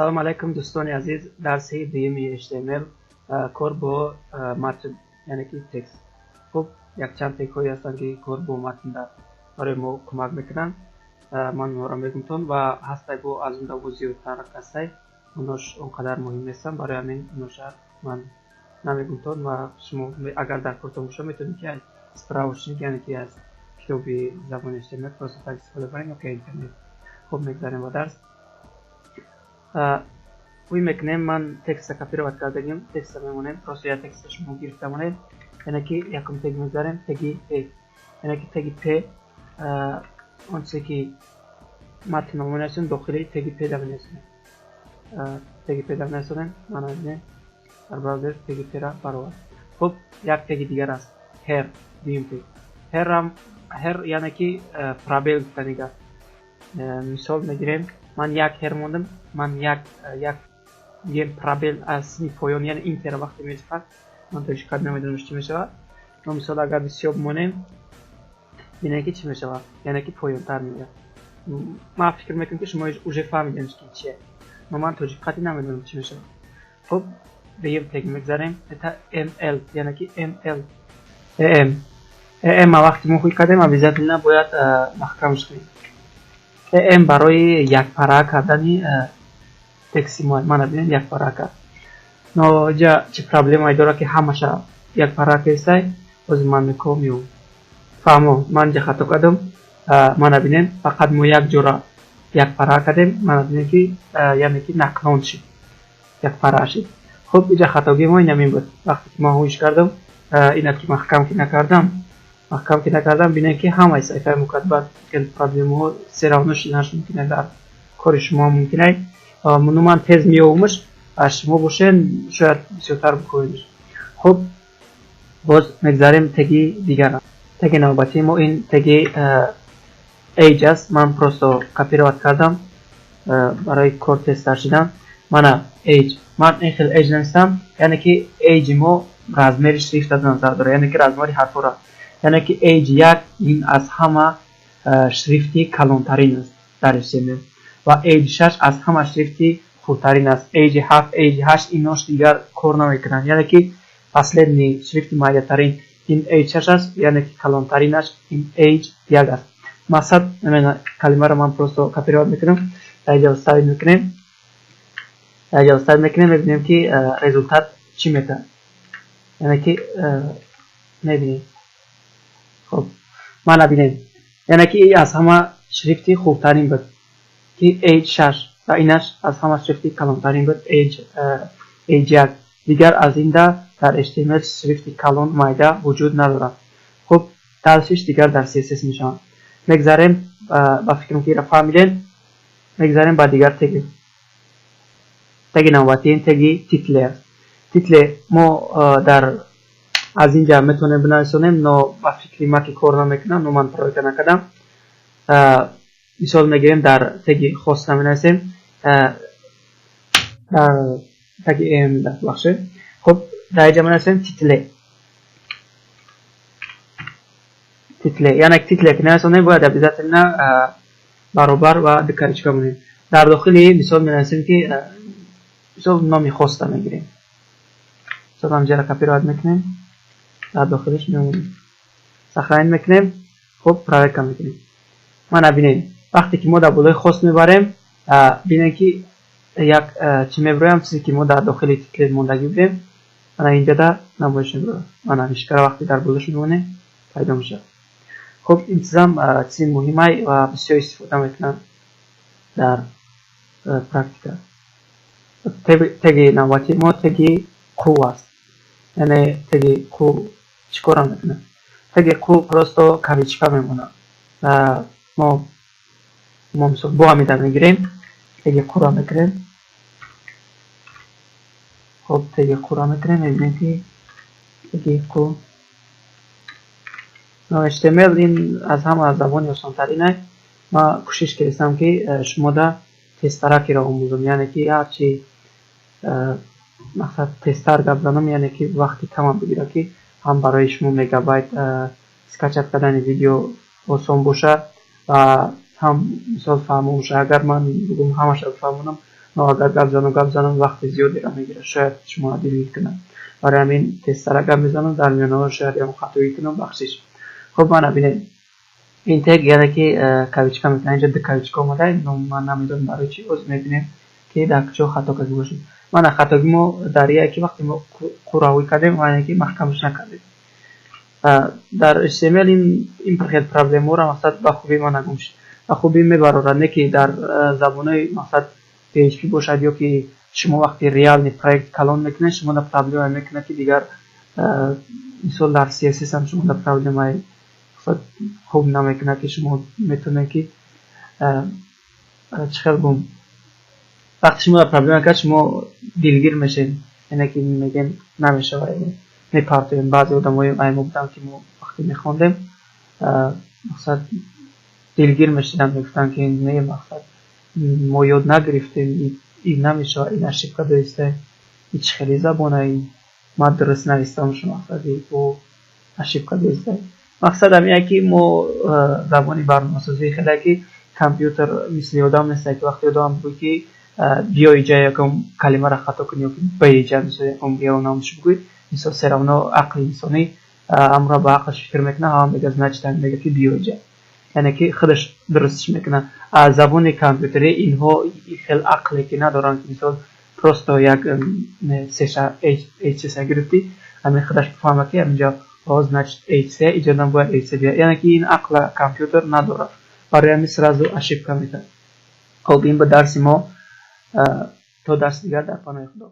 Салом алайкум, дӯстони азиз. Дарси дуюми HTML, кор бо матн, яъне ки текст. Хуб, якчанд тегҳое ҳастанд, ки кор бо матн барои мо кӯмак мекунанд. Ман онҳоро мегумтон ва ҳастай бо аз он даво зиёдтар ҳастай, онош он қадар муҳим нестанд, барои ҳамин оноша ман намегумтон ва шумо агар дар кортон боша, метавонед, ки аз справочник, яъне ки аз китоби забони HTML просто так истифода барем ё ки интернет. Хуб, мегзарем ба дарс. Ӯй мекунем, ман текста копировать кардагим, текста мемонем, просто як текста шумо гирифта монед. Яъне ки якум тег мегзарем, теги p, яъне ки теги p, он чизе ки матн менависем, дохили теги p да менависем, теги p да менависонем. Мана, бинем, дар браузер теги p ра баровард. Хуб, як теги дигар аст, hr, дуюм тег hr. Hr яъне ки пробел гуфтани гап. Мисол мегирем, ман як hr мондам, ман як мегӯем пробел аз сини поён, яъне enter вақте мешавад, ман тоҷикат намедонам чӣ мешавад, но мисол агар бисёр монем, бинем, ки чӣ мешавад, яъне ки поёнтар меояд. Ман фикр мекунам, ки шумо уже фаҳмидем, ки чие, но ман тоҷикқати намедонам чӣ мешавад. Хуб, дуюм тег мегзарем, это ml, яъне ки ml, em. Em вақте мо хуй кардем, обязательно бояд маҳкамш кунем. Em барои якпара кардани тексти мо. Мана, бинед, якпара кард, но иҷа чӣ проблемае дорад, ки ҳамаша якпара кестай? Ҳозир ман мекунам ю фаҳмо, ман инҷа хато кардам. Мана, бинем, фақат мо як ҷора якпара кардем. Мана, бинем, ки яъне ки наклон шид, якпара шид. Хуб, иҷа хатогии мо инамин буд. Вақте ки ман ҳуиш кардам, инат ки маҳкам ки накардам, маҳкам ки накардам, бинем, ки ҳамаи саҳифаи мукатбат проблемаҳо всё равно шиданаш мумкин, дар кори шумо мумкин ай. Ну, ман тез меёвумаш, аз шумо бошен шояд бисёртар бикунедш. Хуб, боз мегзарем теги дигар. Теги навбатии мо ин теги h аст. Ман просто копировать кардам барои кор тезтар шидан. Мана h, ман ин хел h навистам, яъне ки h мо размери шрифта назар дорад, яъне ки размери ҳарфҳоро, яъне ки h 1 ин аз ҳама шрифти калонтарин аст дар HTML ва h 6 аз ҳама шрифти хурдтарин аст. H 7, h 8 инош дигар кор намекунанд, яъне ки последний шрифти майдатарин ин h 6 аст, яъне ки калонтаринаш ин h 1 аст. Мақсад, калимаро ман просто копировать мекунам, дар инҷа вставить мекунем, дар инҷа вставить мекунем, мебинем, ки результат чӣ метавад, яъне ки мебинем. Хуб, мана, бинем, яъне ки аз ҳама шрифти хурдтарин буд, ки h 6, ва инаш аз ҳама шрифти калонтарин буд, h 1. Дигар аз инда дар HTML шрифти калон майда вуҷуд надорад. Хуб, дальше дигар дар CSS мешаванд. Мегзарем, ба фикрам, ки ира фаҳмидем. Мегзарем ба дигар теги. Теги навбатӣ ин теги title аст. Title мо дар аз инҷа метавонем бинависонем, но ба фикри ман ки кор намекунам, но ман проверка накардам. Мисол мегирем, дар теги хост наменависем, дар теги em, бахшед. Хуб, дар инҷа менависем title. Title яъне title ки нависонем, бояд обязательно баробар ва ду кавычка монем. Дар дохили мисол менависем, ки мисол номи хоста мегирем. Мисол ҳамҷара копировать мекунем, дар дохилиш мемонем, сохранить мекунем. Хуб, проверка мекунем. Мана, бинем, вақте ки мо дар болои хост мебарем, бинем, ки як чӣ мебироям, чизе ки мо дар дохили title мондагӣ будем, мана инҷода намоиш мебирояд. Мана, мишкара вақте дар болош мемонем, пайдо мешавад. Хуб, ин чизам чизи муҳимай ва бисёр истифода мекунанд дар практика. Теги навбатии мо теги q аст. Яъне теги q чӣ кора мекунад? Теги q просто кавычка мемонад. Мо мисол бо ҳамида мегирем, теги q ра мекунем. Хуб, теги q ра мекунем, мебинем, ки теги q. HTML ин аз ҳама забони осонтарин. Ман кӯшиш кардам, ки шумода тезтаракеро омӯзам, яъне ки ҳарчи мақсад тезтар гап занам, яъне ки вақти камам бигирад, ки ҳам барои шумо мегабайт скачать кардани видео осон бошад ва ҳам мисол фаҳмо бошад. Агар ман бигӯм ҳамаша бифаҳмонам, Но агар гап занам, гап занам, вақти зиёдеро мегирад, шояд шуморо дилгир кунам. Барои ҳамин тезтара гап мезанам, дар миёнаҳо шояд ягон хатоӣ кунам, бахшиш. Хуб, мана бинед, ин тег, яъне ки кавичка мекунад. Инҷа ду кавичка омада, но ман намедонам барои чӣ. Боз мебинем, ки дар куҷо хато карда бошем. Мана, хатоги мо дар ие ки вақте мо қуравӣ кардем, яъне ки маҳкамаш накардем. Дар HTML ин хел проблемаҳоро, мақсад, ба хубӣ ман нагум шуд, ба хубӣ мебарорад, не ки дар забонҳои, мақсад, PHP бошад ё ки шумо вақти реальный проект калон мекунед, шумо да проблема мекунад, ки дигар, мисол, дар CSS ҳам шумо да проблемаи хуб намекунад, ки шумо метавонед ки, чӣ хел гум, вақте шумо да проблема кард, шумо дилгир мешед, яъне ки мегӯем, намешавад, мепартоем. Баъзе одамои ай мо буданд, ки мо вақте мехондем, мақсад, дилгир мешуданд, мегуфтанд, ки не, мақсад, мо ёд нагирифтем, ин намешавад, ин ошибка доиста, ин чӣ хели забона, ин ман дуруст навистам, мақсад, бо ошибка доиста. Мақсад ҳамин, ки мо забони барномасозӣ хеле ки компютер мисли одам нест, ки вақте одам бигӯй, ки биё иҷа, ягон калимаро хато кунӣ, ёки ба иҷа, мисол, ягон намудаш бигӯй, мисол, всё равно ақли инсонӣ амро ба ақлаш фикр мекунад, ҳама мега, значит, мега, ки биё иҷа, яъне ки худаш дурустш мекунад. Аз забони компютерӣ инҳо хел ақле ки надоранд, ки мисол, просто як сеша h3 гирифтӣ, ҳамин худаш бифаҳмад, ки ҳаминҷо, значит, h3, иҷодам бояд h3 биёяд. Яъне ки ин ақла компютер надорад, барои ҳамин сразу ошибка метавад. Хоб, ин ба дарси мо. То дарси дигар, дар паноҳи Худо.